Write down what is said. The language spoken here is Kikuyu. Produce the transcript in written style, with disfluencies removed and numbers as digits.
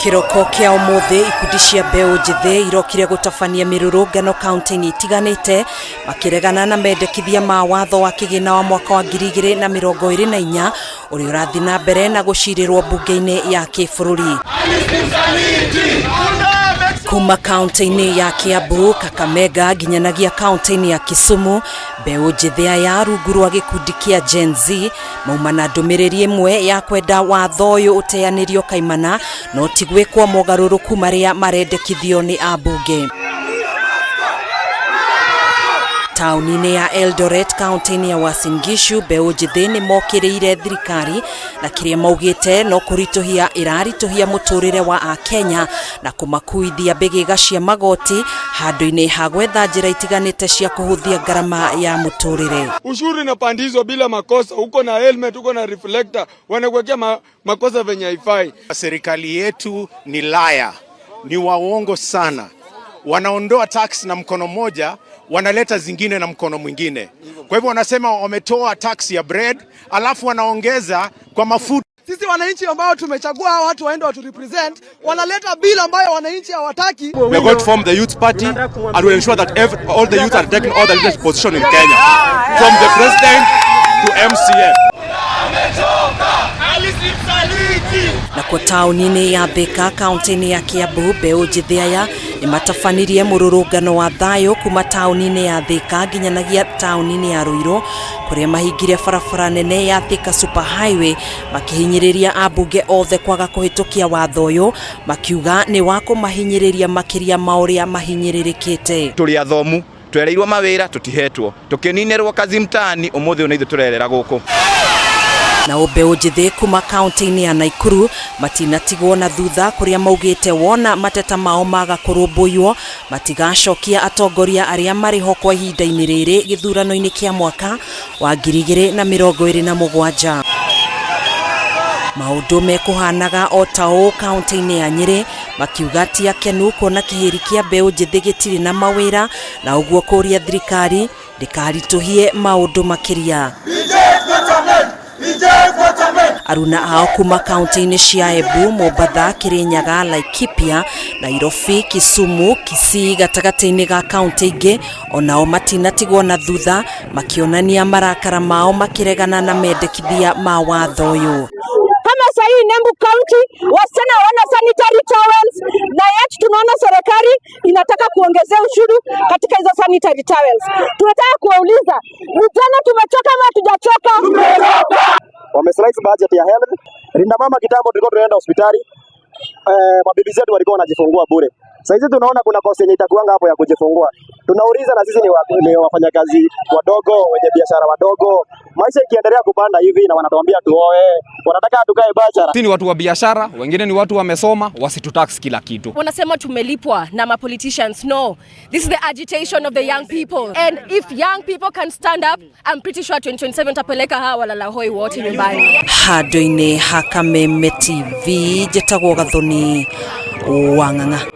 Kĩroko kĩa ũmũthĩ ikundi cia mbeũ njĩthĩ irokire gũtabania mĩrũrũngano kaunti-inĩ itiganĩte makĩregana na mendekithia ma watho wa kĩgĩna wa mwaka wa 2024 ũrĩa ũrathiĩ na mbere na gũcirĩrwo mbunge-inĩ ya kĩbũrũri. Kuma kaunti-inĩ ya Kiambu, Kakamega nginyanagia kaunti-inĩ ya Kisumu, mbeũ njĩthĩ aya rungu rwa gĩkundi kĩa Gen Z mauma na ndũmĩrĩri ĩmwe ya kwenda watho ũyũ ũteanĩrio kaimana no ti gwĩkwo mogarũrũku marĩa marendekithio nĩ ambunge. Taũni-inĩ ya Eldoret kaunti-inĩ ya Uasin Gishu, mbeũ njĩthĩ nĩ mokĩrĩire thirikari na kĩrĩa maugĩte no kũritũhia ĩraritũhia mũtũrĩre wa Akenya na kũmakuithia mbĩgĩga cia magoti handũ-inĩ ha gwetha njĩra itiganĩte cia kũhũthia ngarama ya mũtũrĩre. Ushuru inapandizwa bila makosa, uko na helmet, uko na reflector, wanakuwekea makosa venye haifai. Serikali yetu ni liar, ni waongo sana. Wanaondoa tax na mkono moja, wanaleta zingine na mkono mwingine. Kwa hivyo wanasema wametoa tax ya bread, alafu wanaongeza kwa mafuta. Sisi wananchi ambao tumechagua hawa watu waende watu represent, wanaleta bill ambayo wananchi hawataki. We are going to form the youth party and we ensure that all the youth are taking all the leadership position in Kenya, from the president to MCA. Nakuo taũni-inĩ ya Thika kaunti-inĩ ya Kiambu, mbeũ njĩthĩ aya nĩ matabanirie mũrũrũngano wa thayũ kuma taũni-inĩ ya Thika nginyanagia taũni-inĩ ya Ruiru kũrĩa mahingire barabara nene ya Thika Super Highway makĩhinyĩrĩria ambunge othe kwaga kũhĩtũkia watho ũyũ makiuga nĩ wa kũmahinyĩrĩria makĩria ma ũrĩa mahinyĩrĩrĩkĩte. Tũrĩ athomu, twereirwo mawĩra tũtihetwo, tũkĩninĩrwo kazi mtaani, ũmũthĩ ũyũ nĩ ithuĩ tũrerera gũkũ. Nao mbeũ njĩthĩ kuma kaunti-inĩ ya Naikuru matinatigwo na thutha kũrĩa maugĩte wona mateta mao maga kũrũmbũiywo matigacokia atongoria arĩa marĩ ho kwa ihinda-inĩ rĩrĩ gĩthurano-inĩ kĩa mwaka wa 2027. Maũndũ mekũhanaga o ta ũũ kaunti-inĩ ya Nyĩrĩ makiuga ti akenu kuona kĩhĩri kĩa mbeũ njĩthĩ gĩtirĩ na mawĩra na ũguo kũria thirikari ndĩkaritũhie maũndũ makĩria. Aruna ao kuma kaunti-inĩ cia Embu, Mombatha, Kirinyaga, Laikipia, Nairobi, Kisumu, Kisii gatagatĩ-inĩ ga kaunti ingĩ onao matinatigwo na thutha makĩonania marakara mao makĩregana na mendekithia ma watho ũyũ. Kama sahii Embu County wasichana hawana sanitary towels, na yet tunaona serikali inataka kuongezea ushuru katika hizo sanitary towels. Tunataka kuwauliza vijana, tumechoka ama hatujachoka? Wameslice budget ya health. Linda Mama kitambo tulikuwa tunaenda hospitali, mabibi zetu walikuwa wanajifungua bure. Sasa hizi tunaona kuna cost yenye itakuanga hapo ya kujifungua. Tunauliza na sisi ni wafanyakazi wadogo, wenye biashara wadogo. Maisha ikiendelea kupanda hivi na wanatuambia tuoe, wanataka tukae bachelor. Sisi ni watu wa biashara, wengine ni watu wamesoma, wasitutax kila kitu. Wanasema tumelipwa na ma politicians. No, this is the agitation of the young people, and if young people can stand up, I'm pretty sure 2027 tapeleka hawa walala hoi wote nyumbani. Handũ-inĩ ha Kameme TV njĩtagwo Gathoni Wang'ang'a.